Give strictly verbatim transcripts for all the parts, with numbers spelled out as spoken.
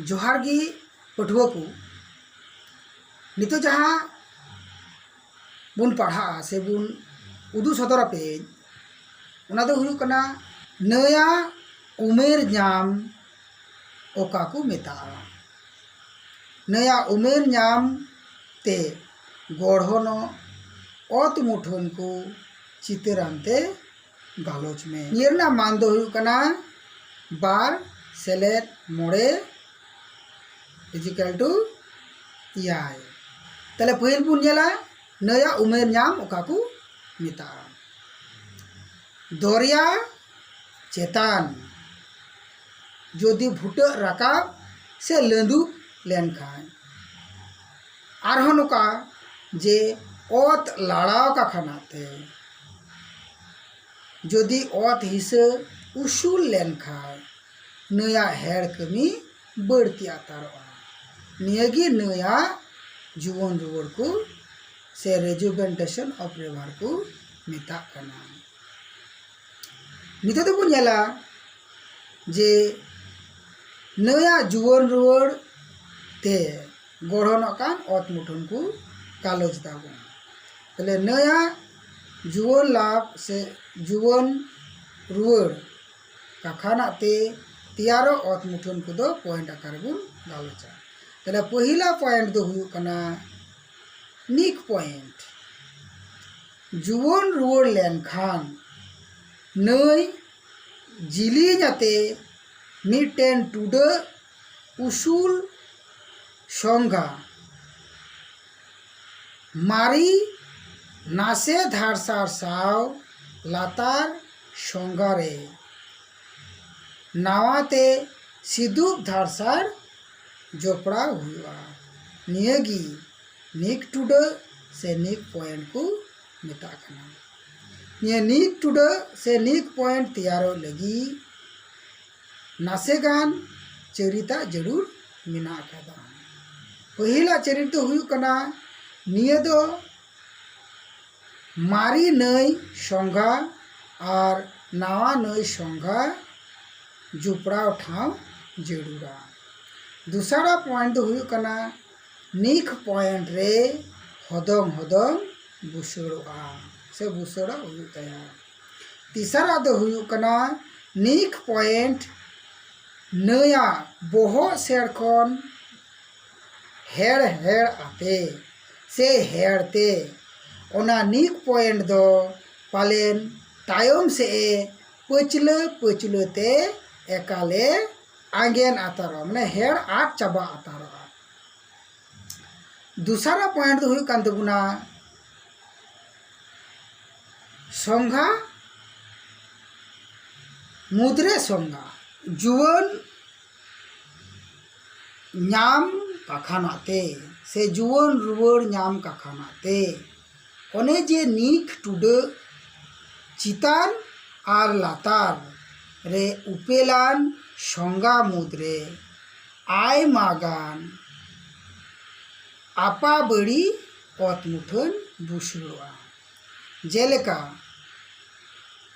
ᱡᱚᱦᱟᱨ ᱜᱮ ᱯᱟᱹᱴᱷᱩᱣᱟᱹ ᱠᱚ, ᱱᱤᱛᱚᱜ ᱡᱟᱦᱟᱸ ᱵᱚᱱ ᱯᱟᱲᱦᱟᱜᱼᱟ ᱥᱮ ᱵᱚᱱ ᱩᱫᱩᱜ ᱥᱚᱫᱚᱨ ᱟᱯᱮ, ᱚᱱᱟ ᱫᱚ ᱦᱩᱭᱩᱜ ᱠᱟᱱᱟ ᱱᱟᱹᱭᱟᱜ ᱩᱢᱮᱨ ᱧᱟᱢ ᱚᱠᱟ ᱠᱚ ᱢᱮᱛᱟᱜᱼᱟ᱾ ᱱᱟᱹᱭᱟᱜ ᱩᱢᱮᱨ ᱧᱟᱢ ᱛᱮ ᱜᱚᱲᱦᱚᱱᱚᱜ ᱚᱛ ᱢᱩᱴᱷᱟᱹᱱ ᱠᱚ ᱪᱤᱛᱟᱹᱨ ᱟᱱᱛᱮ ᱜᱟᱞᱚᱪ ᱢᱮ᱾ ᱱᱤᱭᱟᱹ ᱨᱮᱱᱟᱜ ᱢᱟᱱ ᱫᱚ ᱦᱩᱭᱩᱜ ᱠᱟᱱᱟ ᱵᱟᱨ ᱥᱮᱞᱮᱫ ᱢᱚᱬᱮ ᱤᱡᱤᱠᱟᱞ ᱴᱩ ᱮᱭᱟᱭ᱾ ᱛᱟᱦᱞᱮ ᱯᱟᱹᱦᱤᱞ ᱵᱚᱱ ᱧᱮᱞᱟ ᱱᱟᱹᱭᱟᱜ ᱩᱢᱮᱨ ᱧᱟᱢ ᱚᱠᱟ ᱠᱚ ᱢᱮᱛᱟᱜᱼᱟ᱾ ᱫᱚᱨᱭᱟ ᱪᱮᱛᱟᱱ ᱡᱩᱫᱤ ᱵᱷᱩᱴᱟᱹᱜ ᱨᱟᱠᱟᱵ ᱥᱮ ᱞᱟᱹᱸᱫᱩᱜ ᱞᱮᱱᱠᱷᱟᱱ, ᱟᱨᱦᱚᱸ ᱱᱚᱝᱠᱟ ᱡᱮ ᱚᱛ ᱞᱟᱲᱟᱣ ᱠᱟᱠᱷᱟᱱᱟᱜ ᱛᱮ ᱡᱩᱫᱤ ᱚᱛ ᱦᱤᱥᱟᱹ ᱩᱥᱩᱞ ᱞᱮᱱᱠᱷᱟᱱ ᱱᱟᱹᱭᱟᱜ ᱦᱮᱲ ᱠᱟᱹᱢᱤ ᱵᱟᱹᱲᱛᱤ ᱟᱛᱟᱨᱚᱜᱼᱟ᱾ ᱱᱤᱭᱟᱹᱜᱮ ᱱᱟᱹᱭᱟᱜ ᱡᱩᱣᱟᱹᱱ ᱨᱩᱣᱟᱹᱲ ᱠᱚ ᱥᱮ rejuvenation of river ᱠᱚ ᱢᱮᱛᱟᱜ ᱠᱟᱱᱟ᱾ ᱱᱤᱛᱚᱜ ᱫᱚᱵᱚᱱ ᱧᱮᱞᱟ ᱡᱮ ᱱᱟᱹᱭᱟᱜ ᱡᱩᱣᱟᱹᱱ ᱨᱩᱣᱟᱹᱲ ᱛᱮ ᱜᱚᱲᱦᱚᱱᱚᱜ ᱠᱟᱱ ᱚᱛ ᱢᱩᱴᱷᱟᱹᱱ ᱠᱚ ᱜᱟᱞᱚᱪ ᱫᱟᱵᱚᱱ᱾ ᱛᱟᱦᱞᱮ ᱱᱟᱹᱭᱟᱜ ᱡᱩᱣᱟᱹᱱ ᱞᱟᱵᱷ ᱥᱮ ᱡᱩᱣᱟᱹᱱ ᱨᱩᱣᱟᱹᱲ ᱠᱟᱠᱷᱟᱱᱟᱜ ᱛᱮ ᱛᱮᱭᱟᱨᱚᱜ ᱚᱛ ᱢᱩᱴᱷᱟᱹᱱ ᱠᱚᱫᱚ ᱯᱚᱭᱮᱱᱴ ᱟᱠᱟᱨ ᱨᱮᱵᱚᱱ ᱜᱟᱞᱚᱪᱟ᱾ ᱛᱟᱦᱞᱮ ᱯᱟᱹᱦᱤᱞᱟ ᱯᱚᱭᱮᱱᱴ ᱫᱚ ᱦᱩᱭᱩᱜ ᱠᱟᱱᱟ ᱱᱤᱠ ᱯᱚᱭᱮᱱᱴ᱾ ᱡᱩᱣᱟᱹᱱ ᱨᱩᱣᱟᱹᱲ ᱞᱮᱱᱠᱷᱟᱱ ᱱᱟᱹᱭ ᱡᱤᱞᱤᱧ ᱟᱛᱮ ᱢᱤᱫᱴᱮᱱ ᱴᱩᱰᱟᱹᱜ ᱩᱥᱩᱞ ᱥᱚᱝᱜᱷᱟ ᱢᱟᱨᱤ ᱱᱟᱥᱮ ᱫᱷᱟᱨᱥᱟᱲ ᱥᱟᱶ ᱞᱟᱛᱟᱨ ᱥᱚᱝᱜᱷᱟ ᱨᱮ ᱱᱟᱣᱟ ᱛᱮ ᱥᱤᱫᱩᱯ ᱫᱷᱟᱨᱥᱟᱲ ᱡᱚᱯᱲᱟᱣ ᱦᱩᱭᱩᱜᱼᱟ᱾ ᱱᱤᱭᱟᱹᱜᱮ ᱱᱤᱠ ᱴᱩᱰᱟᱹᱜ ᱥᱮ ᱱᱤᱠ ᱯᱚᱭᱮᱱᱴ ᱠᱚ ᱢᱮᱛᱟᱜ ᱠᱟᱱᱟ᱾ ᱱᱤᱭᱟᱹ ᱱᱤᱠ ᱴᱩᱰᱟᱹᱜ ᱥᱮ ᱱᱤᱠ ᱯᱚᱭᱮᱱᱴ ᱛᱮᱭᱟᱨᱚᱜ ᱞᱟᱹᱜᱤᱫ ᱱᱟᱥᱮ ᱜᱟᱱ ᱪᱟᱹᱨᱤᱛᱟᱜ ᱡᱟᱹᱨᱩᱲ ᱢᱮᱱᱟᱜ ᱟᱠᱟᱫᱟ᱾ ᱯᱟᱹᱦᱤᱞᱟᱜ ᱪᱟᱹᱨᱤᱛ ᱫᱚ ᱦᱩᱭᱩᱜ ᱠᱟᱱᱟ, ᱱᱤᱭᱟᱹ ᱫᱚ ᱢᱟᱨᱮ ᱱᱟᱹᱭ ᱥᱚᱝᱜᱷᱟ ᱟᱨ ᱱᱟᱣᱟ ᱱᱟᱹᱭ ᱥᱚᱝᱜᱷᱟ ᱡᱚᱯᱲᱟᱣ ᱴᱷᱟᱶ ᱡᱟᱹᱨᱩᱲᱟ᱾ ᱫᱚᱥᱟᱨᱟᱜ ᱯᱚᱭᱮᱱᱴ ᱫᱚ ᱦᱩᱭᱩᱜ ᱠᱟᱱᱟ, ᱱᱤᱠ ᱯᱚᱭᱮᱱᱴ ᱨᱮ ᱦᱚᱫᱚᱝ ᱦᱚᱫᱚᱝ ᱵᱩᱥᱟᱹᱲᱚᱜᱼᱟ ᱥᱮ ᱵᱩᱥᱟᱹᱲᱚᱜ ᱦᱩᱭᱩᱜ ᱛᱟᱭᱟ᱾ ᱛᱮᱥᱟᱨᱟᱜ ᱫᱚ ᱦᱩᱭᱩᱜ ᱠᱟᱱᱟ, ᱱᱤᱠ ᱯᱚᱭᱮᱱᱴ ᱱᱟᱹᱭᱟᱜ ᱵᱚᱦᱚᱜ ᱥᱮᱫ ᱠᱷᱚᱱ ᱦᱮᱲ ᱦᱮᱲ ᱟᱛᱮ ᱥᱮ ᱦᱮᱲ ᱛᱮ ᱚᱱᱟ ᱱᱤᱠ ᱯᱚᱭᱮᱱᱴ ᱫᱚ ᱯᱟᱞᱮᱱ ᱛᱟᱭᱚᱢ ᱥᱮᱫ ᱮ ᱯᱟᱹᱪᱷᱞᱟᱹ ᱯᱟᱹᱪᱷᱞᱟᱹ ᱛᱮ ᱮᱠᱟᱞᱮ ᱟᱸᱜᱮᱱ ᱟᱛᱟᱨᱚᱜᱼᱟ, ᱢᱟᱱᱮ ᱦᱮᱲ ᱟᱫ ᱪᱟᱵᱟ ᱟᱛᱟᱨᱚᱜᱼᱟ᱾ ᱫᱚᱥᱟᱨᱟᱜ ᱯᱚᱭᱮᱱᱴ ᱫᱚ ᱦᱩᱭᱩᱜ ᱠᱟᱱ ᱛᱟᱵᱚᱱᱟ ᱥᱚᱝᱜᱷᱟ ᱢᱩᱫᱽᱨᱮ ᱥᱚᱝᱜᱷᱟ, ᱡᱩᱣᱟᱹᱱ ᱧᱟᱢ ᱠᱟᱠᱷᱟᱱᱟᱜ ᱛᱮ ᱥᱮ ᱡᱩᱣᱟᱹᱱ ᱨᱩᱣᱟᱹᱲ ᱧᱟᱢ ᱠᱟᱠᱷᱟᱱᱟᱜ ᱛᱮ ᱚᱱᱮ ᱡᱮ ᱱᱤᱠ ᱴᱩᱰᱟᱹᱜ ᱪᱮᱛᱟᱱ ᱟᱨ ᱞᱟᱛᱟᱨ ᱨᱮ ᱩᱯᱮᱞᱟᱱ ᱥᱚᱝᱜᱟ ᱢᱩᱫᱽᱨᱮ ᱟᱭᱢᱟ ᱜᱟᱱ ᱟᱯᱟᱵᱟᱹᱲᱤ ᱚᱛ ᱢᱩᱴᱷᱟᱹᱱ ᱵᱩᱥᱟᱹᱲᱚᱜᱼᱟ᱾ ᱡᱮᱞᱮᱠᱟ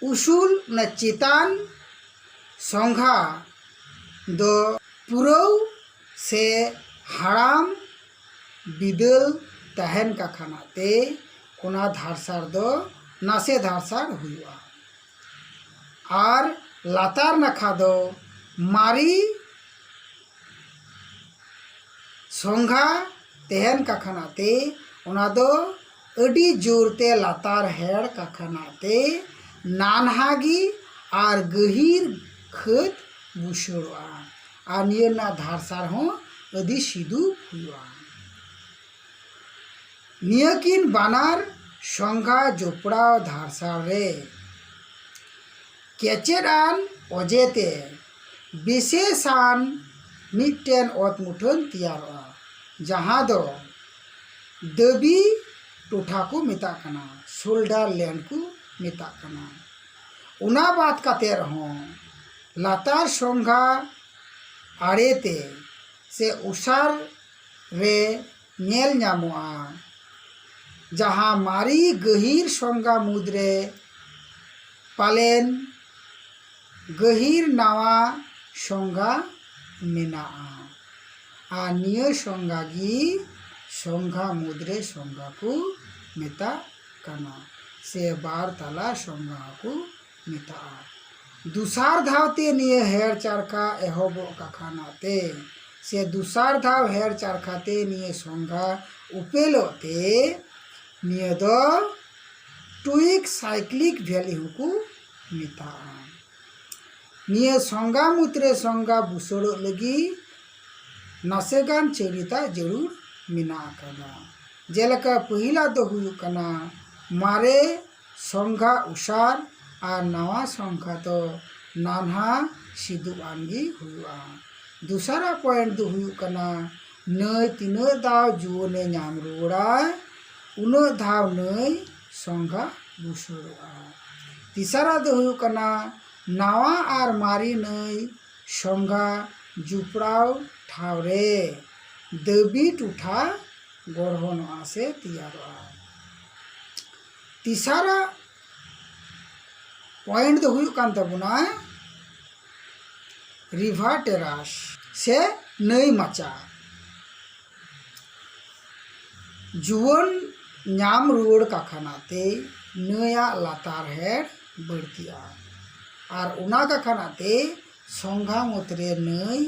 ᱩᱥᱩᱞ, ᱚᱱᱟ ᱪᱮᱛᱟᱱ ᱥᱚᱝᱜᱷᱟ ᱫᱚ ᱯᱩᱨᱟᱹᱣ ᱥᱮ ᱦᱟᱲᱟᱢ ᱵᱤᱫᱟᱹᱞ ᱛᱟᱦᱮᱱ ᱠᱟᱠᱷᱟᱱᱟᱜ ᱛᱮ ᱚᱱᱟ ᱫᱷᱟᱨᱥᱟᱲ ᱫᱚ ᱱᱟᱥᱮ ᱫᱷᱟᱨᱥᱟᱲ ᱦᱩᱭᱩᱜᱼᱟ᱾ ᱟᱨ ᱞᱟᱛᱟᱨ ᱱᱟᱠᱷᱟ ᱫᱚ ᱢᱟᱨᱮ ᱥᱚᱝᱜᱷᱟ ᱛᱟᱦᱮᱱ ᱠᱟᱠᱷᱟᱱᱟᱜ ᱛᱮ ᱚᱱᱟ ᱫᱚ ᱟᱹᱰᱤ ᱡᱳᱨ ᱛᱮ ᱞᱟᱛᱟᱨ ᱦᱮᱲ ᱠᱟᱠᱷᱟᱱᱟᱜ ᱛᱮ ᱱᱟᱱᱦᱟ ᱜᱮ ᱟᱨ ᱜᱟᱹᱦᱤᱨ ᱠᱷᱟᱹᱫᱽ ᱵᱩᱥᱟᱹᱲᱚᱜᱼᱟ᱾ ᱟᱨ ᱱᱤᱭᱟᱹ ᱨᱮᱱᱟᱜ ᱫᱷᱟᱨᱥᱟᱲ ᱦᱚᱸ ᱟᱹᱰᱤ ᱥᱤᱫᱩ ᱦᱩᱭᱩᱜᱼᱟ᱾ ᱱᱤᱭᱟᱹ ᱠᱤᱱ ᱵᱟᱱᱟᱨ ᱥᱚᱝᱜᱷᱟ ᱡᱚᱯᱲᱟᱣ ᱫᱷᱟᱨᱥᱟᱲ ᱨᱮ ᱠᱮᱪᱮᱫ ᱟᱱ ᱚᱡᱮ ᱛᱮ ᱵᱤᱥᱮᱥ ᱟᱱ ᱢᱤᱫᱴᱮᱱ ᱚᱛ ᱢᱩᱴᱷᱟᱹᱱ ᱛᱮᱭᱟᱨᱚᱜᱼᱟ, ᱡᱟᱦᱟᱸ ᱫᱚ ᱫᱟᱹᱵᱤ ᱴᱚᱴᱷᱟ ᱠᱚ ᱢᱮᱛᱟᱜ ᱠᱟᱱᱟ, ᱥᱳᱞᱰᱟᱨ ᱞᱮᱱᱰ ᱠᱚ ᱢᱮᱛᱟᱜ ᱠᱟᱱᱟ᱾ ᱚᱱᱟ ᱵᱟᱫ ᱠᱟᱛᱮ ᱨᱮᱦᱚᱸ ᱞᱟᱛᱟᱨ ᱥᱚᱝᱜᱷᱟ ᱟᱲᱮᱛᱮ ᱥᱮ ᱚᱥᱟᱨ ᱨᱮ ᱧᱮᱞ ᱧᱟᱢᱚᱜᱼᱟ, ᱡᱟᱦᱟᱸ ᱢᱟᱨᱮ ᱜᱟᱹᱦᱤᱨ ᱥᱚᱝᱜᱷᱟ ᱢᱩᱫᱽᱨᱮ ᱯᱟᱞᱮᱱ ᱜᱟᱹᱦᱤᱨ ᱱᱟᱣᱟ ᱥᱚᱝᱜᱷᱟ ᱢᱮᱱᱟᱜᱼᱟ᱾ ᱟᱨ ᱱᱤᱭᱟᱹ ᱥᱚᱝᱜᱷᱟ ᱜᱮ ᱥᱚᱝᱜᱷᱟ ᱢᱩᱫᱽᱨᱮ ᱥᱚᱝᱜᱷᱟ ᱠᱚ ᱢᱮᱛᱟᱜ ᱠᱟᱱᱟ, ᱥᱮ ᱵᱟᱨ ᱛᱟᱞᱟ ᱥᱚᱝᱜᱷᱟ ᱦᱚᱸᱠᱚ ᱢᱮᱛᱟᱜᱼᱟ᱾ ᱫᱚᱥᱟᱨ ᱫᱷᱟᱣ ᱛᱮ ᱱᱤᱭᱟᱹ ᱦᱮᱲ ᱪᱟᱨᱠᱷᱟ ᱮᱦᱚᱵᱚᱜ ᱠᱟᱠᱷᱟᱱᱟᱜ ᱛᱮ, ᱥᱮ ᱫᱚᱥᱟᱨ ᱫᱷᱟᱣ ᱦᱮᱲ ᱪᱟᱨᱠᱷᱟ ᱛᱮ ᱱᱤᱭᱟᱹ ᱥᱚᱝᱜᱷᱟ ᱩᱯᱮᱞᱚᱜ ᱛᱮ, ᱱᱤᱭᱟᱹ ᱫᱚ tweak cyclic valley ᱦᱚᱸᱠᱚ ᱢᱮᱛᱟᱜᱼᱟ᱾ ᱱᱤᱭᱟᱹ ᱥᱚᱝᱜᱷᱟ ᱢᱩᱫᱽᱨᱮ ᱥᱚᱝᱜᱷᱟ ᱵᱩᱥᱟᱹᱲᱚᱜ ᱞᱟᱹᱜᱤᱫ ᱱᱟᱥᱮᱜᱟᱱ ᱪᱟᱹᱨᱤᱛᱟᱜ ᱡᱟᱹᱨᱩᱲ ᱢᱮᱱᱟᱜ ᱟᱠᱟᱫᱟ᱾ ᱡᱮᱞᱮᱠᱟ ᱯᱟᱹᱦᱤᱞᱟᱜ ᱫᱚ ᱦᱩᱭᱩᱜ ᱠᱟᱱᱟ ᱢᱟᱨᱮ ᱥᱚᱝᱜᱷᱟ ᱩᱥᱟᱨ ᱟᱨ ᱱᱟᱣᱟ ᱥᱚᱝᱜᱷᱟ ᱫᱚ ᱱᱟᱱᱦᱟ ᱥᱤᱫᱩᱜ ᱟᱱ ᱜᱮ ᱦᱩᱭᱩᱜᱼᱟ᱾ ᱫᱚᱥᱟᱨᱟᱜ point ᱫᱚ ᱦᱩᱭᱩᱜ ᱠᱟᱱᱟ ᱱᱟᱹᱭ ᱛᱤᱱᱟᱹᱜ ᱫᱷᱟᱣ ᱡᱩᱣᱟᱹᱱᱮ ᱧᱟᱢ ᱨᱩᱣᱟᱹᱲᱟᱭ, ᱩᱱᱟᱹᱜ ᱫᱷᱟᱣ ᱱᱟᱹᱭ ᱥᱚᱝᱜᱷᱟ ᱵᱩᱥᱟᱹᱲᱚᱜᱼᱟ᱾ ᱛᱮᱥᱟᱨᱟᱜ ᱫᱚ ᱦᱩᱭᱩᱜ ᱠᱟᱱᱟ ᱱᱟᱣᱟ ᱟᱨ ᱢᱟᱨᱮ ᱱᱟᱹᱭ ᱥᱚᱝᱜᱷᱟ ᱡᱩᱯᱲᱟᱣ ᱴᱷᱟᱶ ᱨᱮ ᱫᱟᱹᱵᱤ ᱴᱚᱴᱷᱟ ᱜᱚᱲᱦᱚᱱᱚᱜᱼᱟ ᱥᱮ ᱛᱮᱭᱟᱨᱚᱜᱼᱟ᱾ ᱛᱮᱥᱟᱨᱟᱜ point ᱫᱚ ᱦᱩᱭᱩᱜ ᱠᱟᱱ ᱛᱟᱵᱚᱱᱟ river terrace ᱥᱮ ᱱᱟᱹᱭ ᱢᱟᱪᱟ᱾ ᱡᱩᱣᱟᱹᱱ ᱧᱟᱢ ᱨᱩᱣᱟᱹᱲ ᱠᱟᱠᱷᱟᱱᱟᱜ ᱛᱮ ᱱᱟᱹᱭᱟᱜ ᱞᱟᱛᱟᱨ ᱦᱮᱲ ᱵᱟᱹᱲᱛᱤᱜᱼᱟ ᱟᱨ ᱚᱱᱟ ᱠᱟᱠᱷᱟᱱᱟᱜ ᱛᱮ ᱥᱚᱝᱜᱷᱟ ᱢᱩᱫᱽᱨᱮ ᱱᱟᱹᱭ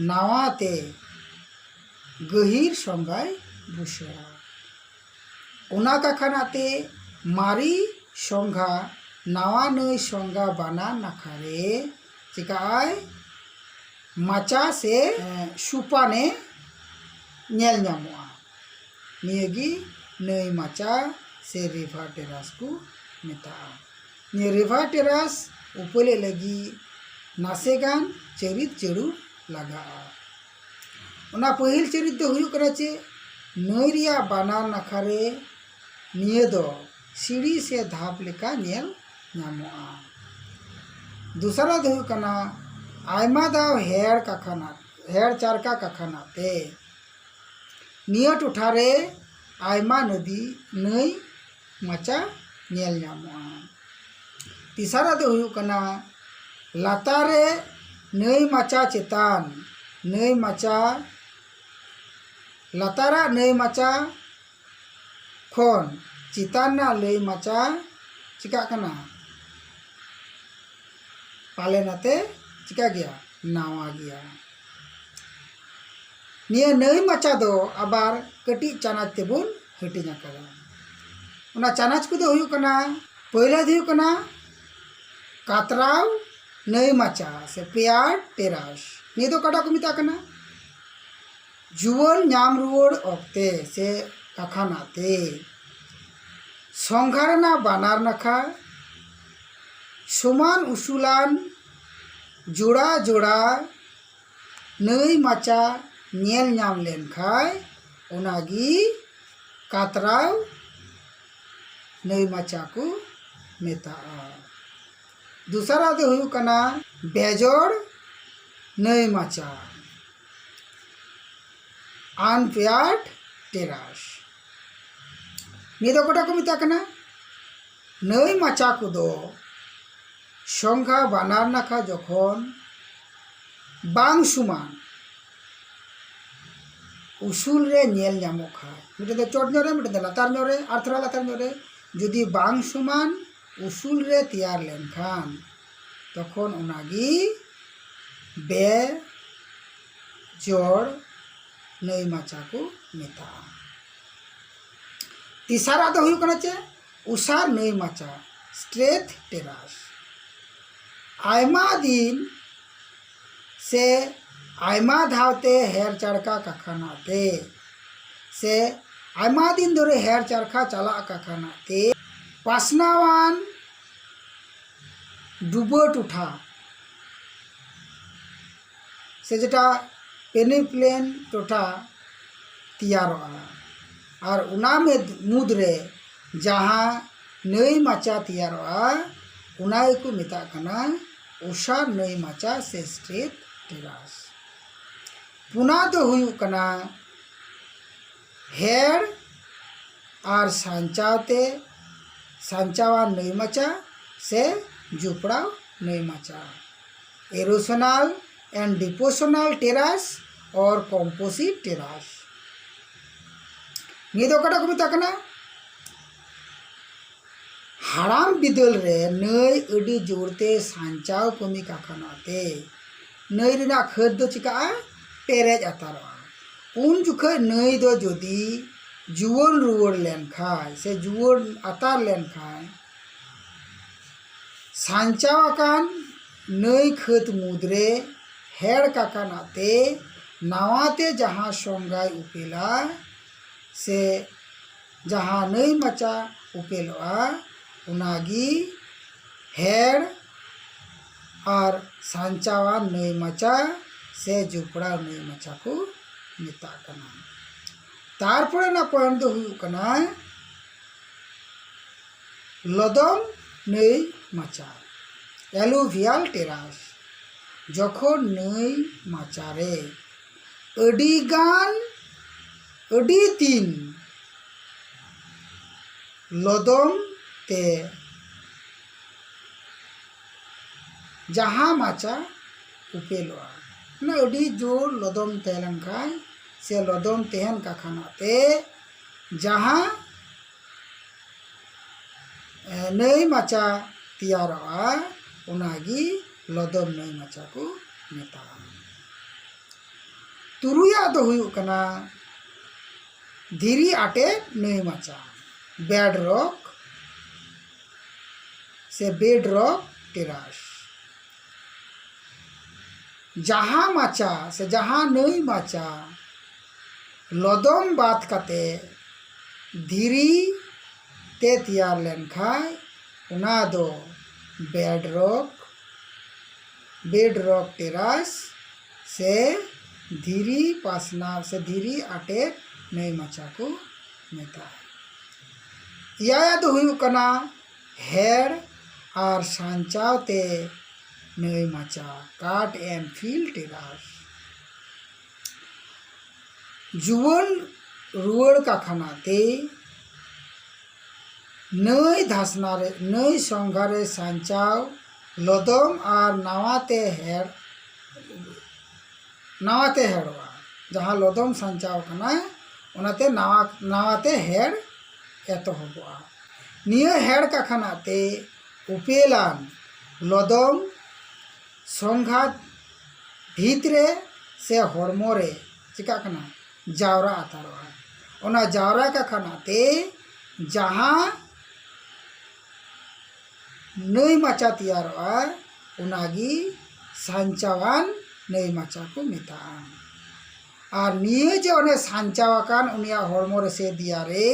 ᱱᱟᱣᱟ ᱛᱮ ᱜᱟᱹᱦᱤᱨ ᱥᱚᱝᱜᱷᱟᱭ ᱵᱩᱥᱟᱹᱲᱟ᱾ ᱚᱱᱟ ᱠᱟᱠᱷᱟᱱᱟᱜ ᱛᱮ ᱢᱟᱨᱮ ᱥᱚᱝᱜᱷᱟ ᱱᱟᱣᱟ ᱱᱟᱹᱭ ᱥᱚᱝᱜᱷᱟ ᱵᱟᱱᱟᱨ ᱱᱟᱠᱷᱟ ᱨᱮ ᱪᱤᱠᱟᱹᱜᱼᱟᱭ? ᱢᱟᱪᱟ ᱥᱮ, ᱮ, ᱥᱩᱯᱟᱱᱮ ᱧᱮᱞ ᱧᱟᱢᱚᱜᱼᱟ᱾ ᱱᱤᱭᱟᱹ ᱜᱮ ᱱᱟᱹᱭ ᱢᱟᱪᱟ ᱥᱮ river terrace ᱠᱚ ᱢᱮᱛᱟᱜᱼᱟ᱾ ᱱᱤᱭᱟᱹ river terrace ᱩᱯᱟᱹᱞᱮᱫ ᱞᱟᱹᱜᱤᱫ ᱱᱟᱥᱮᱜᱟᱱ ᱪᱟᱹᱨᱤᱛ ᱡᱟᱹᱨᱩᱲ ᱞᱟᱜᱟᱜᱼᱟ᱾ ᱚᱱᱟ ᱯᱟᱹᱦᱤᱞ ᱪᱟᱹᱨᱤᱛ ᱫᱚ ᱦᱩᱭᱩᱜ ᱠᱟᱱᱟ ᱪᱮ ᱱᱟᱹᱭ ᱨᱮᱭᱟᱜ ᱵᱟᱱᱟᱨ ᱱᱟᱠᱷᱟ ᱨᱮ ᱱᱤᱭᱟᱹ ᱫᱚ ᱥᱤᱲᱤ ᱥᱮ ᱫᱷᱟᱯ ᱞᱮᱠᱟ ᱧᱮᱞ ᱧᱟᱢᱚᱜᱼᱟ᱾ ᱫᱚᱥᱟᱨᱟᱜ ᱫᱚ ᱦᱩᱭᱩᱜ ᱠᱟᱱᱟ ᱟᱭᱢᱟ ᱫᱷᱟᱣ ᱦᱮᱲ ᱠᱟᱠᱷᱟᱱᱟ, ᱦᱮᱲ ᱪᱟᱨᱠᱟ ᱠᱟᱠᱷᱟᱱᱟᱜ ᱛᱮ ᱱᱤᱭᱟᱹ ᱴᱚᱴᱷᱟ ᱨᱮ ᱟᱭᱢᱟ ᱱᱚᱫᱤ, ᱱᱟᱹᱭ ᱢᱟᱪᱟ ᱧᱮᱞ ᱧᱟᱢᱚᱜᱼᱟ᱾ ᱛᱮᱥᱟᱨᱟᱜ ᱫᱚ ᱦᱩᱭᱩᱜ ᱠᱟᱱᱟ ᱞᱟᱛᱟᱨ ᱨᱮ ᱱᱟᱹᱭ ᱢᱟᱪᱟ ᱪᱮᱛᱟᱱ ᱱᱟᱹᱭ ᱢᱟᱪᱟ ᱞᱟᱛᱟᱨᱟᱜ ᱱᱟᱹᱭ ᱢᱟᱪᱟ ᱠᱷᱚᱱ ᱪᱮᱛᱟᱱ ᱨᱮᱱᱟᱜ ᱱᱟᱹᱭ ᱢᱟᱪᱟ ᱪᱤᱠᱟᱹᱜ ᱠᱟᱱᱟ? ᱯᱟᱞᱮ ᱱᱟᱛᱮ ᱪᱤᱠᱟᱹ ᱜᱮᱭᱟ? ᱱᱟᱣᱟ ᱜᱮᱭᱟ᱾ ᱱᱤᱭᱟᱹ ᱱᱟᱹᱭ ᱢᱟᱪᱟ ᱫᱚ ᱟᱵᱟᱨ ᱠᱟᱹᱴᱤᱡ ᱪᱟᱱᱟᱪ ᱛᱮᱵᱚᱱ ᱦᱟᱹᱴᱤᱧ ᱟᱠᱟᱫᱟ᱾ ᱚᱱᱟ ᱪᱟᱱᱟᱪ ᱠᱚᱫᱚ ᱦᱩᱭᱩᱜ ᱠᱟᱱᱟ, ᱯᱳᱭᱞᱳ ᱫᱚ ᱦᱩᱭᱩᱜ ᱠᱟᱱᱟ ᱠᱟᱛᱨᱟᱣ ᱱᱟᱹᱭ ᱢᱟᱪᱟ ᱥᱮ ᱯᱮᱭᱟᱨ ᱴᱮᱨᱟᱥ᱾ ᱱᱤᱭᱟᱹ ᱫᱚ ᱚᱠᱟᱴᱟᱜ ᱠᱚ ᱢᱮᱛᱟᱜ ᱠᱟᱱᱟ? ᱡᱩᱣᱟᱹᱱ ᱧᱟᱢ ᱨᱩᱣᱟᱹᱲ ᱚᱠᱛᱮ ᱥᱮ ᱠᱟᱠᱷᱟᱱᱟᱜ ᱛᱮ ᱥᱚᱝᱜᱷᱟ ᱨᱮᱱᱟᱜ ᱵᱟᱱᱟᱨ ᱱᱟᱠᱷᱟ ᱥᱚᱢᱟᱱ ᱩᱥᱩᱞᱟᱱ ᱡᱳᱲᱟ ᱡᱳᱲᱟ ᱱᱟᱹᱭ ᱢᱟᱪᱟ ᱧᱮᱞ ᱧᱟᱢ ᱞᱮᱱᱠᱷᱟᱱ ᱚᱱᱟᱜᱮ ᱠᱟᱛᱨᱟᱣ ᱱᱟᱹᱭ ᱢᱟᱪᱟ ᱠᱚ ᱢᱮᱛᱟᱜᱼᱟ᱾ ᱫᱚᱥᱟᱨᱟᱜ ᱫᱚ ᱦᱩᱭᱩᱜ ᱠᱟᱱᱟ ᱵᱮᱡᱚᱲ ᱱᱟᱹᱭ ᱢᱟᱪᱟ, unpaired terrace᱾ ᱱᱤᱭᱟᱹ ᱫᱚ ᱚᱠᱟᱴᱟᱜ ᱠᱚ ᱢᱮᱛᱟᱜ ᱠᱟᱱᱟ? ᱱᱟᱹᱭ ᱢᱟᱪᱟ ᱠᱚᱫᱚ ᱥᱚᱝᱜᱷᱟ ᱵᱟᱱᱟᱨ ᱱᱟᱠᱷᱟ ᱡᱚᱠᱷᱚᱱ ᱵᱟᱝ ᱥᱚᱢᱟᱱ ᱩᱥᱩᱞ ᱨᱮ ᱧᱮᱞ ᱧᱟᱢᱚᱜ ᱠᱷᱟᱱ, ᱢᱤᱫᱴᱮᱱ ᱫᱚ ᱪᱚᱴ ᱧᱚᱜ ᱨᱮ, ᱢᱤᱫᱴᱮᱱ ᱫᱚ ᱞᱟᱛᱟᱨ ᱧᱚᱜ ᱨᱮ, ᱟᱨ ᱛᱷᱚᱲᱟ ᱞᱟᱛᱟᱨ ᱧᱚᱜ ᱨᱮ, ᱡᱩᱫᱤ ᱵᱟᱝ ᱥᱚᱢᱟᱱ ᱩᱥᱩᱞ ᱨᱮ ᱛᱮᱭᱟᱨ ᱞᱮᱱᱠᱷᱟᱱ, ᱛᱚᱠᱷᱚᱱ ᱚᱱᱟᱜᱮ ᱵᱮᱡᱚᱲ ᱱᱟᱹᱭ ᱢᱟᱪᱟ ᱠᱚ ᱢᱮᱛᱟᱜᱼᱟ᱾ ᱛᱮᱥᱟᱨᱟᱜ ᱫᱚ ᱦᱩᱭᱩᱜ ᱠᱟᱱᱟ ᱪᱮᱫ? ᱩᱥᱟᱨ ᱱᱟᱹᱭ ᱢᱟᱪᱟ, straight terrace᱾ ᱟᱭᱢᱟ ᱫᱤᱱ ᱥᱮ ᱟᱭᱢᱟ ᱫᱷᱟᱣ ᱛᱮ ᱦᱮᱨ ᱪᱟᱲᱠᱟ ᱠᱟᱠᱷᱟᱱᱟᱜ ᱛᱮ ᱥᱮ ᱟᱭᱢᱟ ᱫᱤᱱ ᱫᱷᱚᱨᱮ ᱦᱮᱨ ᱪᱟᱨᱠᱷᱟ ᱪᱟᱞᱟᱜ ᱠᱟᱠᱷᱟᱱᱟᱜ ᱛᱮ ᱯᱟᱥᱱᱟᱣᱟᱱ ᱰᱩᱵᱟᱹ ᱴᱚᱴᱷᱟ ᱥᱮ ᱡᱮᱴᱟ peneplain ᱴᱚᱴᱷᱟ ᱛᱮᱭᱟᱨᱚᱜᱼᱟ᱾ ᱟᱨ ᱚᱱᱟ ᱢᱮᱫ-, ᱢᱩᱫᱽᱨᱮ ᱡᱟᱦᱟᱸ ᱱᱟᱹᱭ ᱢᱟᱪᱟ ᱛᱮᱭᱟᱨᱚᱜᱼᱟ, ᱚᱱᱟ ᱜᱮᱠᱚ ᱢᱮᱛᱟᱜ ᱠᱟᱱᱟ ᱩᱥᱟᱨ ᱱᱟᱹᱭ ᱢᱟᱪᱟ ᱥᱮ straight terrace᱾ ᱯᱩᱱᱟ ᱫᱚ ᱦᱩᱭᱩᱜ ᱠᱟᱱᱟ ᱦᱮᱲ ᱟᱨ ᱥᱟᱧᱪᱟᱣ ᱛᱮ ᱥᱟᱧᱪᱟᱣᱟᱱ ᱱᱟᱹᱭ ᱢᱟᱪᱟ ᱥᱮ ᱡᱩᱯᱲᱟᱣ ᱱᱟᱹᱭ ᱢᱟᱪᱟ, erosional and depositional terrace or composite terrace᱾ ᱱᱤᱭᱟᱹ ᱫᱚ ᱚᱠᱟᱴᱟᱜ ᱠᱚ ᱢᱮᱛᱟᱜ ᱠᱟᱱᱟ? ᱦᱟᱲᱟᱢ ᱵᱤᱫᱟᱹᱞ ᱨᱮ ᱱᱟᱹᱭ ᱟᱹᱰᱤ ᱡᱳᱨᱛᱮ ᱥᱟᱧᱪᱟᱣ ᱠᱟᱹᱢᱤ ᱠᱟᱠᱷᱟᱱᱟ ᱛᱮ ᱱᱟᱹᱭ ᱨᱮᱱᱟᱜ ᱠᱷᱟᱹᱫᱽ ᱫᱚ ᱪᱤᱠᱟᱹᱜᱼᱟ? ᱯᱮᱨᱮᱡ ᱟᱛᱟᱨᱚᱜᱼᱟ᱾ ᱩᱱ ᱡᱚᱠᱷᱚᱱ ᱱᱟᱹᱭ ᱫᱚ ᱡᱩᱫᱤ ᱡᱩᱣᱟᱹᱱ ᱨᱩᱣᱟᱹᱲ ᱞᱮᱱ ᱠᱷᱟᱱ ᱥᱮ ᱡᱩᱣᱟᱹᱱ ᱟᱛᱟᱨ ᱞᱮᱱ ᱠᱷᱟᱱ, ᱥᱟᱧᱪᱟᱣ ᱟᱠᱟᱱ ᱱᱟᱹᱭ ᱠᱷᱟᱹᱫᱽ ᱢᱩᱫᱽᱨᱮ ᱦᱮᱲ ᱠᱟᱠᱟᱱᱟᱜ ᱛᱮ ᱱᱟᱣᱟᱛᱮ ᱡᱟᱦᱟᱸ ᱥᱚᱝᱜᱟᱭ ᱩᱯᱮᱞᱟ ᱥᱮ ᱡᱟᱦᱟᱸ ᱱᱟᱹᱭ ᱢᱟᱪᱟ ᱩᱯᱮᱞᱚᱜᱼᱟ, ᱚᱱᱟᱜᱮ ᱦᱮᱲ ᱟᱨ ᱥᱟᱧᱪᱟᱣᱟᱱ ᱱᱟᱹᱭ ᱢᱟᱪᱟ ᱥᱮ ᱡᱩᱯᱲᱟᱣ ᱱᱟᱹᱭ ᱢᱟᱪᱟ ᱠᱚ ᱢᱮᱛᱟᱜ ᱠᱟᱱᱟ᱾ ᱛᱟᱨᱯᱚᱨᱮ ᱨᱮᱱᱟᱜ ᱯᱚᱭᱮᱱᱴ ᱫᱚ ᱦᱩᱭᱩᱜ ᱠᱟᱱᱟ ᱞᱚᱫᱚᱢ ᱱᱟᱹᱭ ᱢᱟᱪᱟ, alluvial terrace᱾ ᱡᱚᱠᱷᱚᱱ ᱱᱟᱹᱭ ᱢᱟᱪᱟ ᱨᱮ ᱟᱹᱰᱤᱜᱟᱱ, ᱟᱹᱰᱤ ᱫᱤᱱ ᱞᱚᱫᱚᱢ ᱛᱮ ᱡᱟᱦᱟᱸ ᱢᱟᱪᱟ ᱩᱯᱮᱞᱚᱜᱼᱟ, ᱢᱟᱱᱮ ᱟᱹᱰᱤ ᱡᱳᱨ ᱞᱚᱫᱚᱢ ᱛᱟᱦᱮᱸ ᱞᱮᱱᱠᱷᱟᱱ ᱥᱮ ᱞᱚᱫᱚᱢ ᱛᱟᱦᱮᱱ ᱠᱟᱠᱷᱟᱱᱟᱜ ᱛᱮ ᱡᱟᱦᱟᱸ ᱮ, ᱱᱟᱹᱭ ᱢᱟᱪᱟ ᱛᱮᱭᱟᱨᱚᱜᱼᱟ, ᱚᱱᱟᱜᱮ ᱞᱚᱫᱚᱢ ᱱᱟᱹᱭ ᱢᱟᱪᱟ ᱠᱚ ᱢᱮᱛᱟᱜᱼᱟ᱾ ᱛᱩᱨᱩᱭᱟᱜ ᱫᱚ ᱦᱩᱭᱩᱜ ᱠᱟᱱᱟ ᱫᱷᱤᱨᱤ ᱟᱴᱮᱫ ᱱᱟᱹᱭ ᱢᱟᱪᱟ, bedrock ᱥᱮ bedrock terrace᱾ ᱡᱟᱦᱟᱸ ᱢᱟᱪᱟ ᱥᱮ ᱡᱟᱦᱟᱸ ᱱᱟᱹᱭ ᱢᱟᱪᱟ ᱞᱚᱫᱚᱢ ᱵᱟᱫ ᱠᱟᱛᱮ ᱫᱷᱤᱨᱤ ᱛᱮ ᱛᱮᱭᱟᱨ ᱞᱮᱱᱠᱷᱟᱱ, ᱚᱱᱟ ᱫᱚ bedrock, bedrock terrace ᱥᱮ ᱫᱷᱤᱨᱤ ᱯᱟᱥᱱᱟᱣ ᱥᱮ ᱫᱷᱤᱨᱤ ᱟᱴᱮᱫ ᱱᱟᱹᱭ ᱢᱟᱪᱟ ᱠᱚ ᱢᱮᱛᱟᱜᱼᱟ᱾ ᱮᱭᱟᱭᱟᱜ ᱫᱚ ᱦᱩᱭᱩᱜ ᱠᱟᱱᱟ ᱦᱮᱲ ᱟᱨ ᱥᱟᱧᱪᱟᱣ ᱛᱮ ᱱᱟᱹᱭ ᱢᱟᱪᱟ, cut and fill terrace᱾ ᱡᱩᱣᱟᱹᱱ ᱨᱩᱣᱟᱹᱲ ᱠᱟᱠᱷᱟᱱᱟ ᱛᱮ ᱱᱟᱹᱭ ᱫᱷᱟᱥᱱᱟ ᱨᱮ, ᱱᱟᱹᱭ ᱥᱚᱝᱜᱷᱟ ᱨᱮ ᱥᱟᱧᱪᱟᱣ ᱞᱚᱫᱚᱢ ᱟᱨ ᱱᱟᱣᱟ ᱛᱮ ᱦᱮᱲ, ᱱᱟᱣᱟ ᱛᱮ ᱦᱮᱲᱚᱜᱼᱟ᱾ ᱡᱟᱦᱟᱸ ᱞᱚᱫᱚᱢ ᱥᱟᱧᱪᱟᱣ ᱠᱟᱱᱟ, ᱚᱱᱟᱛᱮ ᱱᱟᱣᱟ ᱱᱟᱣᱟᱛᱮ ᱦᱮᱲ ᱮᱛᱚᱦᱚᱵᱚᱜᱼᱟ᱾ ᱱᱤᱭᱟᱹ ᱦᱮᱲ ᱠᱟᱠᱷᱟᱱᱟᱜ ᱛᱮ ᱩᱯᱮᱞᱟᱱ ᱞᱚᱫᱚᱢ ᱥᱚᱝᱜᱷᱟᱛ ᱵᱷᱤᱛ ᱨᱮ ᱥᱮ ᱦᱚᱲᱢᱚ ᱨᱮ ᱪᱤᱠᱟᱜ ᱠᱟᱱᱟ? ᱡᱟᱣᱨᱟ ᱟᱛᱟᱨᱚᱜᱼᱟ᱾ ᱚᱱᱟ ᱡᱟᱣᱨᱟ ᱠᱟᱠᱷᱟᱱᱟᱜ ᱛᱮ ᱡᱟᱦᱟᱸ ᱱᱟᱹᱭ ᱢᱟᱪᱟ ᱛᱮᱭᱟᱨᱚᱜᱼᱟ, ᱚᱱᱟᱜᱮ ᱥᱟᱧᱪᱟᱣᱟᱱ ᱱᱟᱹᱭ ᱢᱟᱪᱟ ᱠᱚ ᱢᱮᱛᱟᱜᱼᱟ᱾ ᱟᱨ ᱱᱤᱭᱟᱹ ᱡᱮ ᱚᱱᱮ ᱥᱟᱧᱪᱟᱣ ᱟᱠᱟᱱ ᱩᱱᱤᱭᱟᱜ ᱦᱚᱲᱢᱚ ᱨᱮ ᱥᱮ ᱫᱮᱭᱟ ᱨᱮ,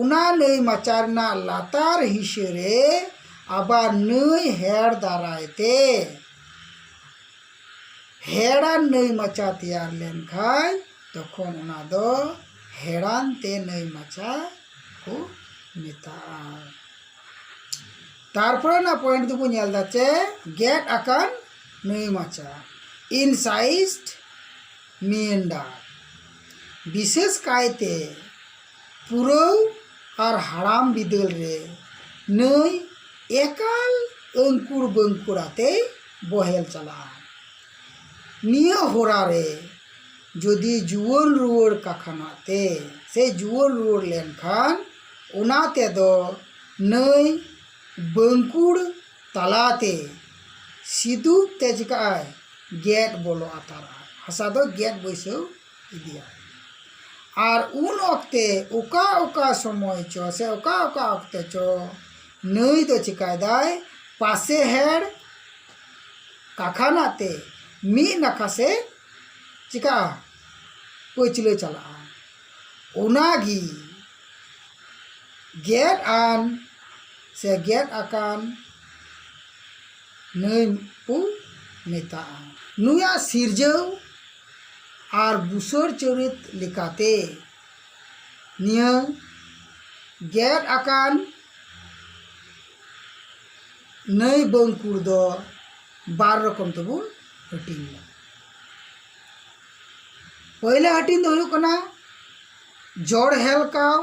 ᱚᱱᱟ ᱱᱟᱹᱭ ᱢᱟᱪᱟ ᱨᱮᱱᱟᱜ ᱞᱟᱛᱟᱨ ᱦᱤᱥᱟᱹ ᱨᱮ ᱟᱵᱟᱨ ᱱᱟᱹᱭ ᱦᱮᱲ ᱫᱟᱨᱟᱭ ᱛᱮ ᱦᱮᱲᱟᱱ ᱱᱟᱹᱭ ᱢᱟᱪᱟ ᱛᱮᱭᱟᱨ ᱞᱮᱱᱠᱷᱟᱱ, ᱛᱚᱠᱷᱚᱱ ᱚᱱᱟ ᱫᱚ ᱦᱮᱲᱟᱱ ᱛᱮ ᱱᱟᱹᱭ ᱢᱟᱪᱟ ᱠᱚ ᱢᱮᱛᱟᱜᱼᱟ᱾ ᱛᱟᱨᱯᱚᱨᱮ ᱨᱮᱱᱟᱜ ᱯᱚᱭᱮᱱᱴ ᱫᱚᱵᱚᱱ ᱧᱮᱞ ᱮᱫᱟ ᱪᱮ ᱜᱮᱫ ᱟᱠᱟᱱ ᱱᱟᱹᱭ ᱢᱟᱪᱟ, incised meander᱾ ᱵᱤᱥᱮᱥ ᱠᱟᱭᱛᱮ ᱯᱩᱨᱟᱹᱣ ᱟᱨ ᱦᱟᱲᱟᱢ ᱵᱤᱫᱟᱹᱞ ᱨᱮ ᱱᱟᱹᱭ ᱮᱠᱟᱞ ᱟᱹᱝᱠᱩᱲ ᱵᱟᱹᱝᱠᱩᱲ ᱟᱛᱮᱭ ᱵᱚᱦᱮᱞ ᱪᱟᱞᱟᱜᱼᱟ᱾ ᱱᱤᱭᱟᱹ ᱦᱚᱨᱟ ᱨᱮ ᱡᱩᱫᱤ ᱡᱩᱣᱟᱹᱱ ᱨᱩᱣᱟᱹᱲ ᱠᱟᱠᱷᱟᱱᱟᱜ ᱛᱮ ᱥᱮ ᱡᱩᱣᱟᱹᱱ ᱨᱩᱣᱟᱹᱲ ᱞᱮᱱᱠᱷᱟᱱ, ᱚᱱᱟ ᱛᱮᱫᱚ ᱱᱟᱹᱭ ᱵᱟᱹᱝᱠᱩᱲ ᱛᱟᱞᱟᱛᱮ ᱥᱤᱫᱩᱯ ᱛᱮ ᱪᱤᱠᱟᱹᱜᱼᱟᱭ? ᱜᱮᱫ ᱵᱚᱞᱚ ᱟᱛᱟᱨᱟᱭ, ᱦᱟᱥᱟ ᱫᱚ ᱜᱮᱫ ᱵᱟᱹᱭᱥᱟᱹᱣ ᱤᱫᱤᱭᱟᱭ᱾ ᱟᱨ ᱩᱱ ᱚᱠᱛᱮ ᱚᱠᱟ ᱚᱠᱟ ᱥᱚᱢᱚᱭ ᱪᱚ ᱥᱮ ᱚᱠᱟ ᱚᱠᱟ ᱚᱠᱛᱮ ᱪᱚ ᱱᱟᱹᱭ ᱫᱚ ᱪᱤᱠᱟᱭᱫᱟᱭ? ᱯᱟᱥᱮ ᱦᱮᱲ ᱠᱟᱠᱷᱟᱱᱟᱜ ᱛᱮ ᱢᱤᱫ ᱱᱟᱠᱷᱟ ᱥᱮ ᱪᱤᱠᱟᱹᱜᱼᱟ? ᱯᱟᱹᱪᱷᱞᱟᱹ ᱪᱟᱞᱟᱜᱼᱟ᱾ ᱚᱱᱟᱜᱮ ᱜᱮᱫ ᱟᱱ ᱥᱮ ᱜᱮᱫ ᱟᱠᱟᱱ ᱱᱟᱹᱭ ᱠᱚ ᱢᱮᱛᱟᱜᱼᱟ᱾ ᱱᱩᱭᱟᱜ ᱥᱤᱨᱡᱟᱹᱣ ᱟᱨ ᱵᱩᱥᱟᱹᱲ ᱪᱚᱨᱤᱛ ᱞᱮᱠᱟᱛᱮ ᱱᱤᱭᱟᱹ ᱜᱮᱫ ᱟᱠᱟᱱ ᱱᱟᱹᱭ ᱵᱟᱹᱝᱠᱩᱲ ᱫᱚ ᱵᱟᱨ ᱨᱚᱠᱚᱢ ᱛᱮᱵᱚᱱ ᱦᱟᱹᱴᱤᱧ ᱮᱫᱟ᱾ ᱯᱳᱭᱞᱳ ᱦᱟᱹᱴᱤᱧ ᱫᱚ ᱦᱩᱭᱩᱜ ᱠᱟᱱᱟ ᱡᱚᱲ ᱦᱮᱞᱠᱟᱣ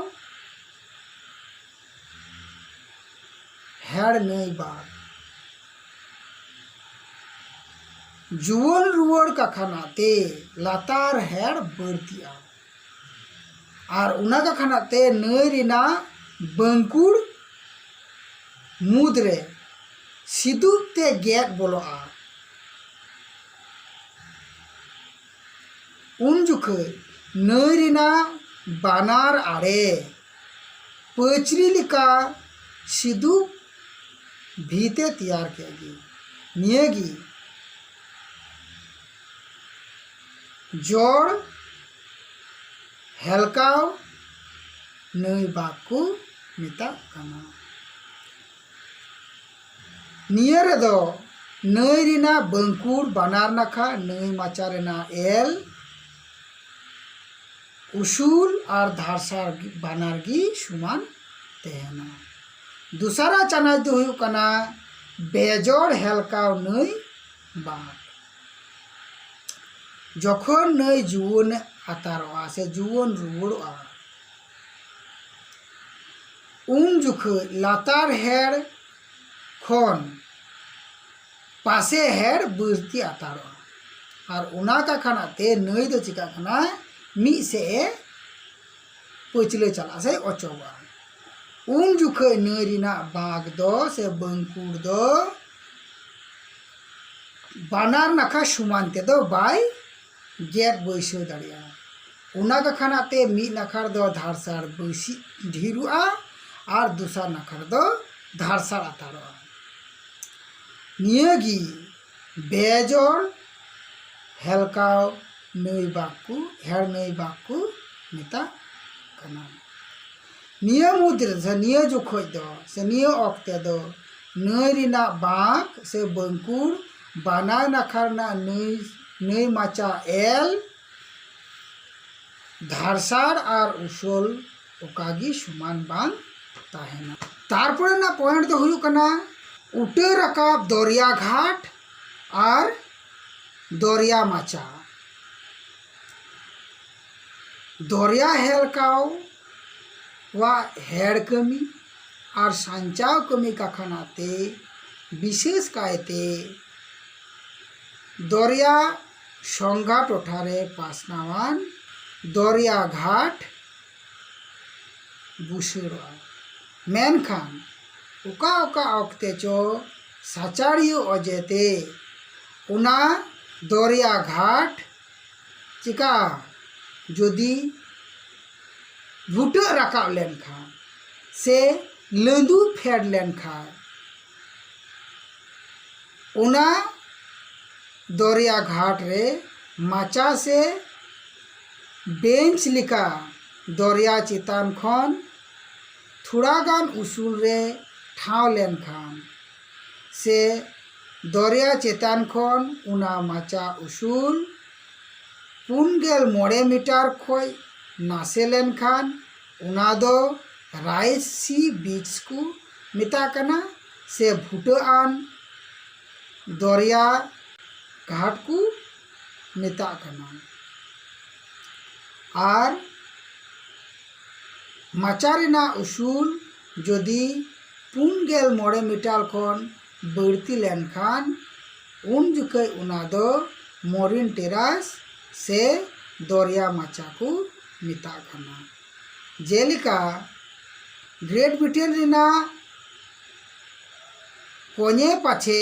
ᱦᱮᱲ ᱱᱟᱹᱭ ᱵᱟᱨ᱾ ᱡᱩᱣᱟᱹᱱ ᱨᱩᱣᱟᱹᱲ ᱠᱟᱠᱷᱟᱱᱟ ᱛᱮ ᱞᱟᱛᱟᱨ ᱦᱮᱲ ᱵᱟᱹᱲᱛᱤᱜᱼᱟ᱾ ᱟᱨ ᱚᱱᱟ ᱠᱟᱠᱷᱟᱱᱟᱜ ᱛᱮ ᱱᱟᱹᱭ ᱨᱮᱱᱟᱜ ᱵᱟᱹᱝᱠᱩᱲ ᱢᱩᱫᱽᱨᱮ ᱥᱤᱫᱩᱯ ᱛᱮ ᱜᱮᱫ ᱵᱚᱞᱚᱜᱼᱟ᱾ ᱩᱱ ᱡᱚᱠᱷᱮᱡ ᱱᱟᱹᱭ ᱨᱮᱱᱟᱜ ᱵᱟᱱᱟᱨ ᱟᱲᱮ ᱯᱟᱹᱪᱨᱤ ᱞᱮᱠᱟ ᱥᱤᱫᱩᱯ ᱵᱷᱤᱛ ᱮ ᱛᱮᱭᱟᱨ ᱠᱮᱫ ᱜᱮ᱾ ᱱᱤᱭᱟᱹ ᱜᱮ ᱡᱚᱲ ᱦᱮᱞᱠᱟᱣ ᱱᱟᱹᱭ ᱵᱟᱜᱽ ᱠᱚ ᱢᱮᱛᱟᱜ ᱠᱟᱱᱟ᱾ ᱱᱤᱭᱟᱹ ᱨᱮᱫᱚ ᱱᱟᱹᱭ ᱨᱮᱱᱟᱜ ᱵᱟᱹᱝᱠᱩᱲ ᱵᱟᱱᱟᱨ ᱱᱟᱠᱷᱟ, ᱱᱟᱹᱭ ᱢᱟᱪᱟ ᱨᱮᱱᱟᱜ ᱮᱞ ᱩᱥᱩᱞ ᱟᱨ ᱫᱷᱟᱨᱥᱟᱲ ᱵᱟᱱᱟᱨ ᱜᱮ ᱥᱚᱢᱟᱱ ᱛᱟᱦᱮᱱᱟ᱾ ᱫᱚᱥᱟᱨᱟᱜ ᱪᱟᱱᱟᱪ ᱫᱚ ᱦᱩᱭᱩᱜ ᱠᱟᱱᱟ ᱵᱮᱡᱚᱲ ᱦᱮᱞᱠᱟᱣ ᱱᱟᱹᱭ ᱵᱟᱜᱽ᱾ ᱡᱚᱠᱷᱚᱱ ᱱᱟᱹᱭ ᱡᱩᱣᱟᱹᱱ ᱟᱛᱟᱨᱚᱜᱼᱟ ᱥᱮ ᱡᱩᱣᱟᱹᱱ ᱨᱩᱣᱟᱹᱲᱚᱜᱼᱟ, ᱩᱱ ᱡᱚᱠᱷᱮᱡ ᱞᱟᱛᱟᱨ ᱦᱮᱲ ᱠᱷᱚᱱ ᱯᱟᱥᱮ ᱦᱮᱲ ᱵᱟᱹᱲᱛᱤ ᱟᱛᱟᱨᱚᱜᱼᱟ᱾ ᱟᱨ ᱚᱱᱟ ᱠᱟᱠᱷᱟᱱᱟᱜ ᱛᱮ ᱱᱟᱹᱭ ᱫᱚ ᱪᱤᱠᱟᱹᱜ ᱠᱟᱱᱟ, ᱢᱤᱫ ᱥᱮᱫ ᱮ ᱯᱟᱹᱪᱷᱞᱟᱹ ᱪᱟᱞᱟᱜᱼᱟ ᱥᱮ ᱚᱪᱚᱜᱚᱜᱼᱟ᱾ ᱩᱱ ᱡᱚᱠᱷᱮᱡ ᱱᱟᱹᱭ ᱨᱮᱱᱟᱜ ᱵᱟᱜᱽ ᱫᱚ ᱥᱮ ᱵᱟᱹᱝᱠᱩᱲ ᱫᱚ ᱵᱟᱱᱟᱨ ᱱᱟᱠᱷᱟ ᱥᱚᱢᱟᱱ ᱛᱮᱫᱚ ᱵᱟᱭ ᱜᱮᱫ ᱵᱟᱹᱭᱥᱟᱹᱣ ᱫᱟᱲᱮᱭᱟᱜᱼᱟ᱾ ᱚᱱᱟ ᱠᱟᱠᱷᱟᱱᱟᱜ ᱛᱮ ᱢᱤᱫ ᱱᱟᱠᱷᱟ ᱨᱮᱫᱚ ᱫᱷᱟᱨᱥᱟᱲ ᱵᱟᱹᱥᱤ ᱰᱷᱮᱨᱚᱜᱼᱟ ᱟᱨ ᱫᱚᱥᱟᱨ ᱱᱟᱠᱷᱟ ᱨᱮᱫᱚ ᱫᱷᱟᱨᱥᱟᱲ ᱟᱛᱟᱨᱚᱜᱼᱟ᱾ ᱱᱤᱭᱟᱹ ᱜᱮ ᱵᱮᱡᱚᱲ ᱦᱮᱞᱠᱟᱣ ᱱᱟᱹᱭ ᱵᱟᱜᱽ ᱠᱚ, ᱦᱮᱲ ᱱᱟᱹᱭ ᱵᱟᱜᱽ ᱠᱚ ᱢᱮᱛᱟᱜ ᱠᱟᱱᱟ᱾ ᱱᱤᱭᱟᱹ ᱢᱩᱫᱽ ᱨᱮ ᱥᱮ ᱱᱤᱭᱟᱹ ᱡᱚᱠᱷᱚᱡ ᱫᱚ ᱥᱮ ᱱᱤᱭᱟᱹ ᱚᱠᱛᱮ ᱫᱚ ᱱᱟᱹᱭ ᱨᱮᱱᱟᱜ ᱵᱟᱸᱠ ᱥᱮ ᱵᱟᱹᱝᱠᱩᱲ ᱵᱟᱱᱟᱨ ᱱᱟᱠᱷᱟ ᱨᱮᱱᱟᱜ ᱱᱟᱹᱭ, ᱱᱟᱹᱭ ᱢᱟᱪᱟ ᱮᱞ ᱫᱷᱟᱨᱥᱟᱲ ᱟᱨ ᱩᱥᱩᱞ ᱚᱠᱟ ᱜᱮ ᱥᱚᱢᱟᱱ ᱵᱟᱝ ᱛᱟᱦᱮᱱᱟ᱾ ᱛᱟᱨᱯᱚᱨᱮ ᱨᱮᱱᱟᱜ ᱯᱚᱭᱮᱱᱴ ᱫᱚ ᱦᱩᱭᱩᱜ ᱠᱟᱱᱟ ᱩᱴᱟᱹ ᱨᱟᱠᱟᱵ ᱫᱚᱨᱭᱟ ᱜᱷᱟᱴ ᱟᱨ ᱫᱚᱨᱭᱟ ᱢᱟᱪᱟ᱾ ᱫᱚᱨᱭᱟ ᱦᱮᱞᱠᱟᱣ ᱣᱟᱜ ᱦᱮᱲ ᱠᱟᱹᱢᱤ ᱟᱨ ᱥᱟᱧᱪᱟᱣ ᱠᱟᱹᱢᱤ ᱠᱟᱠᱷᱟᱱᱟ ᱛᱮ ᱵᱤᱥᱮᱥ ᱠᱟᱭᱛᱮ ᱫᱚᱨᱭᱟ ᱥᱚᱝᱜᱷᱟ ᱴᱚᱴᱷᱟ ᱨᱮ ᱯᱟᱥᱱᱟᱣᱟᱱ ᱫᱚᱨᱭᱟ ᱜᱷᱟᱴ ᱵᱩᱥᱟᱹᱲᱚᱜᱼᱟ᱾ ᱢᱮᱱᱠᱷᱟᱱ ᱚᱠᱟ ᱚᱠᱟ ᱚᱠᱛᱮ ᱪᱚ ᱥᱟᱪᱟᱲᱤᱭᱟᱹ ᱚᱡᱮᱛᱮ ᱚᱱᱟ ᱫᱚᱨᱭᱟ ᱜᱷᱟᱴ ᱪᱤᱠᱟ ᱡᱩᱫᱤ ᱵᱷᱩᱴᱟᱹᱜ ᱨᱟᱠᱟᱵ ᱞᱮᱱᱠᱷᱟᱱ ᱥᱮ ᱞᱟᱹᱸᱫᱩ ᱯᱷᱮᱰ ᱞᱮᱱᱠᱷᱟᱱ, ᱚᱱᱟ ᱫᱚᱨᱭᱟ ᱜᱷᱟᱴ ᱨᱮ ᱢᱟᱪᱟ ᱥᱮ ᱵᱮᱧᱪ ᱞᱮᱠᱟ ᱫᱚᱨᱭᱟ ᱪᱮᱛᱟᱱ ᱠᱷᱚᱱ ᱛᱷᱚᱲᱟ ᱜᱟᱱ ᱩᱥᱩᱞ ᱨᱮ ᱴᱷᱟᱶ ᱞᱮᱱᱠᱷᱟᱱ ᱥᱮ ᱫᱚᱨᱭᱟ ᱪᱮᱛᱟᱱ ᱠᱷᱚᱱ ᱚᱱᱟ ᱢᱟᱪᱟ ᱩᱥᱩᱞ ᱯᱩᱱ ᱜᱮᱞ ᱢᱚᱬᱮ ᱢᱤᱴᱟᱨ ᱠᱷᱚᱱ ᱱᱟᱥᱮ ᱞᱮᱱᱠᱷᱟᱱ ᱚᱱᱟ ᱫᱚ ᱨᱟᱭᱤᱥ ᱥᱤ ᱵᱤᱪ ᱠᱚ ᱢᱮᱛᱟᱜ ᱠᱟᱱᱟ ᱥᱮ ᱵᱷᱩᱴᱟᱹᱜ ᱟᱱ ᱫᱚᱨᱭᱟ ᱜᱷᱟᱴ ᱠᱚ ᱢᱮᱛᱟᱜ ᱠᱟᱱᱟ᱾ ᱟᱨ ᱢᱟᱪᱟ ᱨᱮᱱᱟᱜ ᱩᱥᱩᱞ ᱡᱩᱫᱤ ᱯᱩᱱ ᱜᱮᱞ ᱢᱚᱬᱮ ᱢᱤᱴᱟᱨ ᱠᱷᱚᱱ ᱵᱟᱹᱲᱛᱤ ᱞᱮᱱᱠᱷᱟᱱ ᱩᱱ ᱡᱚᱠᱷᱮᱡ ᱚᱱᱟ ᱫᱚ ᱢᱚᱨᱤᱱ ᱴᱮᱨᱟᱥ ᱥᱮ ᱫᱚᱨᱭᱟ ᱢᱟᱪᱟ ᱠᱚ ᱢᱮᱛᱟᱜ ᱠᱟᱱᱟ᱾ ᱡᱮᱞᱮᱠᱟ ᱜᱨᱮᱴ ᱵᱨᱤᱴᱮᱱ ᱨᱮᱱᱟᱜ ᱠᱚᱧᱮ ᱯᱟᱪᱷᱮ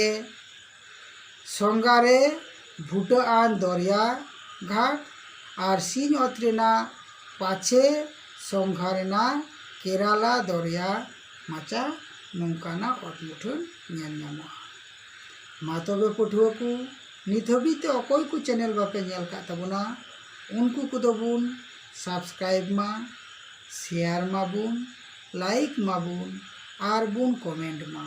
ᱥᱚᱸᱜᱷᱟ ᱨᱮ ᱵᱷᱩᱴᱟᱹᱜ ᱟᱱ ᱫᱚᱨᱭᱟ ᱜᱷᱟᱴ ᱟᱨ ᱥᱤᱧ ᱚᱛ ᱨᱮᱱᱟᱜ ᱯᱟᱪᱷᱮ ᱥᱚᱸᱜᱷᱟ ᱨᱮᱱᱟᱜ ᱠᱮᱨᱟᱞᱟ ᱫᱚᱨᱭᱟ ᱢᱟᱪᱟ ᱱᱚᱝᱠᱟᱱᱟᱜ ᱚᱛ ᱢᱩᱴᱷᱟᱹᱱ ᱧᱮᱞ ᱧᱟᱢᱚᱜᱼᱟ᱾ ᱢᱟ ᱛᱚᱵᱮ ᱯᱟᱹᱴᱷᱩᱣᱟᱹ ᱠᱚ, ᱱᱤᱛ ᱦᱟᱹᱵᱤᱡ ᱛᱮ ᱚᱠᱚᱭ ᱠᱚ ᱪᱮᱱᱮᱞ ᱵᱟᱯᱮ ᱧᱮᱞ ᱠᱟᱜ ᱛᱟᱵᱚᱱᱟ, ᱩᱱᱠᱩ ᱠᱚᱫᱚ ᱵᱚᱱ ᱥᱟᱵᱥᱠᱨᱟᱭᱤᱵ ᱢᱟ, ᱥᱮᱭᱟᱨ ᱢᱟᱵᱚᱱ, ᱞᱟᱭᱤᱠ ᱢᱟᱵᱚᱱ ᱟᱨ ᱵᱚᱱ ᱠᱚᱢᱮᱱᱴ ᱢᱟ᱾